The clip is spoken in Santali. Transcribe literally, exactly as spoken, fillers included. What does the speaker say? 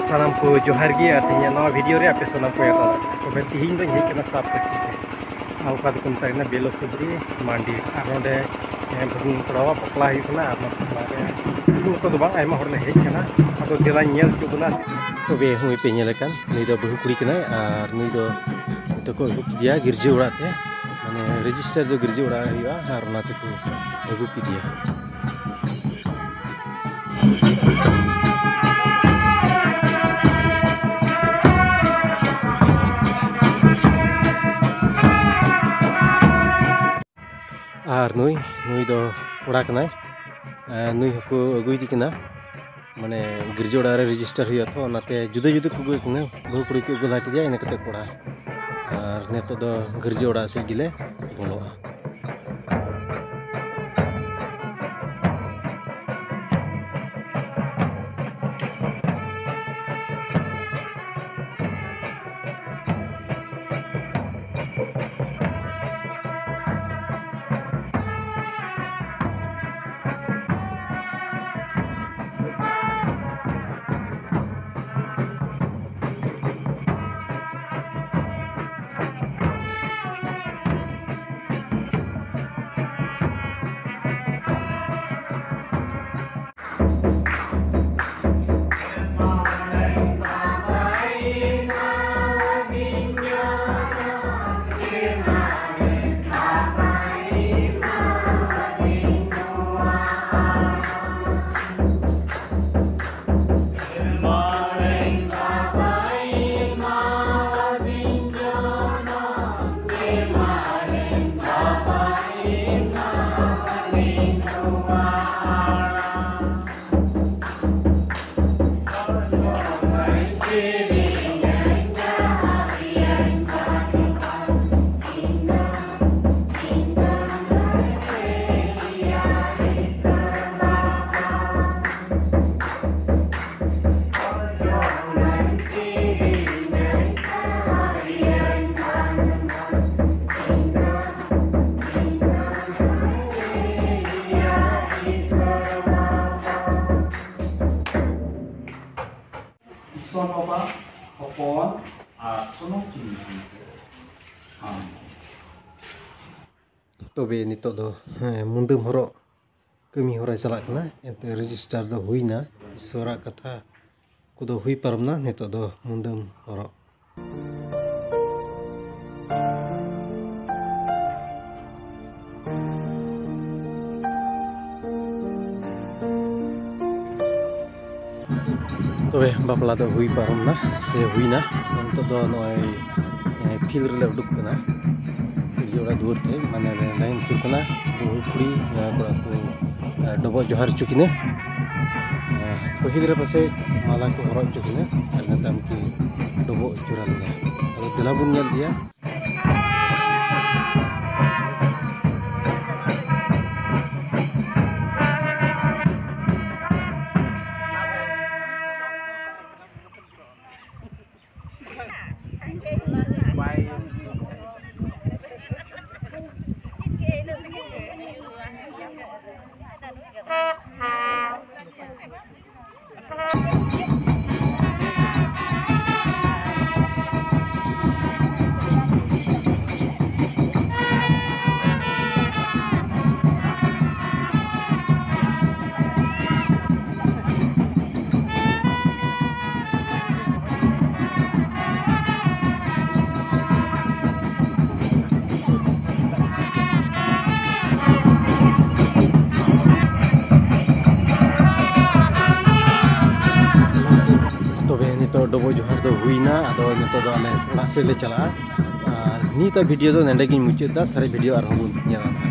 ᱥᱟᱱᱟᱢ ᱠᱚ ᱡᱚᱦᱟᱨ ᱜᱮ, ᱟᱨ ᱛᱮᱦᱮᱧᱟᱜ ᱱᱚᱣᱟ ᱵᱷᱤᱰᱤᱭᱳ ᱨᱮ ᱟᱯᱮ ᱥᱟᱱᱟᱢ ᱠᱚ ᱮᱛᱚᱦᱚᱵ᱾ ᱛᱚᱵᱮ ᱛᱮᱦᱮᱧ ᱫᱚᱧ ᱦᱮᱡ ᱠᱟᱱᱟ ᱥᱟᱵ ᱠᱟᱹᱴᱤᱡ ᱛᱮ, ᱟᱨ ᱚᱠᱟ ᱫᱚᱠᱚ ᱢᱮᱛᱟᱜ ᱠᱟᱱᱟ ᱵᱮᱞᱚ ᱥᱩᱵᱽᱨᱤ ᱢᱟᱱᱰᱤ, ᱟᱨ ᱱᱚᱰᱮ, ᱦᱮᱸ, ᱵᱷᱟᱹᱜᱽᱱᱤ ᱠᱚᱲᱟᱣᱟᱜ ᱵᱟᱯᱞᱟ ᱦᱩᱭᱩᱜ ᱠᱟᱱᱟ, ᱟᱨ ᱱᱚᱛᱮ ᱚᱱᱟᱨᱮ ᱩᱱᱠᱩ ᱢᱚᱛᱚ ᱫᱚ ᱵᱟᱝ, ᱟᱭᱢᱟ ᱦᱚᱲ ᱞᱮ ᱦᱮᱡ ᱠᱟᱱᱟ᱾ ᱟᱫᱚ ᱫᱮᱞᱟᱧ ᱧᱮᱞ ᱦᱚᱪᱚ ᱵᱚᱱᱟ᱾ ᱛᱚᱵᱮ ᱦᱩᱭ ᱯᱮ ᱧᱮᱞ ᱟᱠᱟᱱ, ᱱᱩᱭ ᱫᱚ ᱵᱟᱹᱦᱩ ᱠᱩᱲᱤ ᱠᱟᱱᱟᱭ, ᱟᱨ ᱱᱩᱭ ᱫᱚ ᱱᱤᱛᱚᱜ ᱠᱚ ᱟᱹᱜᱩ ᱠᱮᱫᱮᱭᱟ ᱜᱤᱨᱡᱟᱹ ᱚᱲᱟᱜ ᱛᱮ, ᱢᱟᱱᱮ ᱨᱮᱡᱤᱥᱴᱟᱨ ᱫᱚ ᱜᱤᱨᱡᱟᱹ ᱚᱲᱟᱜ ᱨᱮ ᱦᱩᱭᱩᱜᱼᱟ, ᱟᱨ ᱚᱱᱟ ᱛᱮᱠᱚ ᱟᱹᱜᱩ ᱠᱮᱫᱮᱭᱟ᱾ ᱟᱨ ᱱᱩᱭ, ᱱᱩᱭ ᱫᱚ ᱠᱚᱲᱟ ᱠᱟᱱᱟᱭ᱾ ᱟᱨ ᱱᱩᱭ ᱦᱚᱸᱠᱚ ᱟᱹᱜᱩᱭᱮᱫᱮ ᱠᱟᱱᱟ, ᱢᱟᱱᱮ ᱜᱤᱨᱡᱟᱹ ᱚᱲᱟᱜ ᱨᱮ ᱨᱮᱡᱤᱥᱴᱟᱨ ᱦᱩᱭᱩᱜᱼᱟ ᱛᱚ, ᱚᱱᱟᱛᱮ ᱡᱩᱫᱟᱹ ᱡᱩᱫᱟᱹ ᱠᱚ ᱟᱹᱜᱩᱭᱮ ᱠᱟᱱᱟ᱾ ᱵᱟᱹᱦᱩ ᱠᱩᱲᱤ ᱠᱚ ᱟᱹᱜᱩ ᱞᱟᱦᱟ ᱠᱮᱫᱮᱭᱟ, ᱤᱱᱟᱹ ᱠᱟᱛᱮ ᱠᱚᱲᱟ᱾ ᱟᱨ ᱱᱤᱛᱚᱜ ᱫᱚ ᱜᱤᱨᱡᱟᱹ ᱚᱲᱟᱜ ᱥᱮᱫ ᱜᱮᱞᱮ ᱵᱚᱞᱚᱜᱼᱟ᱾ ᱥᱚᱱ ᱵᱟᱵᱟ, ᱦᱚᱯᱚᱱ ᱟᱨ ᱥᱩᱱᱩᱢ ᱪᱤᱱᱤ ᱦᱟᱢ᱾ ᱛᱚᱵᱮ ᱱᱤᱛᱚᱜ ᱫᱚ, ᱦᱮᱸ, ᱢᱩᱫᱟᱹᱢ ᱦᱚᱨᱚᱜ ᱠᱟᱹᱢᱤ ᱦᱚᱨᱟ ᱪᱟᱞᱟᱜ ᱠᱟᱱᱟ᱾ ᱮᱱᱛᱮ ᱨᱮᱡᱤᱥᱴᱟᱨ ᱫᱚ ᱦᱩᱭᱱᱟ, ᱤᱥᱚᱨᱟᱜ ᱠᱟᱛᱷᱟ ᱠᱚᱫᱚ ᱦᱩᱭ ᱯᱟᱨᱚᱢᱱᱟ᱾ ᱱᱤᱛᱚᱜ ᱫᱚ ᱢᱩᱫᱟᱹᱢ ᱦᱚᱨᱚᱜ᱾ ᱛᱚᱵᱮ ᱵᱟᱯᱞᱟ ᱫᱚ ᱦᱩᱭ ᱯᱟᱨᱚᱢ ᱱᱟ ᱥᱮ ᱦᱩᱭᱱᱟ᱾ ᱱᱤᱛᱚᱜ ᱫᱚ ᱱᱚᱜᱼᱚᱭ, ᱮ, ᱯᱷᱤᱞᱰ ᱨᱮᱞᱮ ᱩᱰᱩᱠ ᱠᱟᱱᱟ᱾ ᱠᱩᱲᱤ ᱚᱲᱟᱜ ᱫᱩᱣᱟᱹᱨ ᱴᱷᱮᱱ, ᱢᱟᱱᱮ ᱞᱮ ᱞᱟᱭᱤᱱ ᱦᱚᱪᱚᱜ ᱠᱟᱱᱟ᱾ ᱵᱟᱹᱦᱩ ᱠᱩᱲᱤ ᱡᱟᱶᱟᱭ ᱠᱚᱲᱟ ᱠᱚ, ᱮ, ᱰᱚᱵᱚᱜ ᱡᱚᱦᱟᱨ ᱦᱚᱪᱚ ᱠᱤᱱᱟᱹ᱾ ᱮ, ᱯᱟᱹᱦᱤᱞ ᱨᱮ ᱯᱟᱥᱮᱡ ᱢᱟᱞᱟ ᱠᱚ ᱦᱚᱨᱚᱜ ᱦᱚᱪᱚ ᱠᱤᱱᱟᱹ, ᱟᱨ ᱱᱮᱛᱟᱨ ᱠᱤ ᱰᱚᱵᱚᱜ ᱡᱚᱦᱟᱨ ᱞᱮᱭᱟ᱾ ᱟᱫᱚ ᱫᱮᱞᱟ ᱵᱚᱱ ᱧᱮᱞ ᱤᱫᱤᱭᱟ᱾ ᱛᱚᱵᱮ ᱱᱤᱛᱚᱜ ᱰᱚᱵᱚᱜ ᱡᱚᱦᱟᱨ ᱫᱚ ᱦᱩᱭᱱᱟ, ᱟᱫᱚ ᱱᱤᱛᱚᱜ ᱫᱚ ᱟᱞᱮ ᱚᱲᱟᱜ ᱥᱮᱫ ᱞᱮ ᱪᱟᱞᱟᱜᱼᱟ᱾ ᱟᱨ ᱱᱤᱛᱟᱜ ᱵᱷᱤᱰᱤᱭᱳ ᱫᱚ ᱱᱚᱸᱰᱮ ᱜᱤᱧ ᱢᱩᱪᱟᱹᱫ ᱮᱫᱟ, ᱥᱟᱨᱮᱡ ᱵᱷᱤᱰᱤᱭᱳ ᱟᱨᱦᱚᱸ ᱵᱚᱱ ᱧᱮᱞᱟ᱾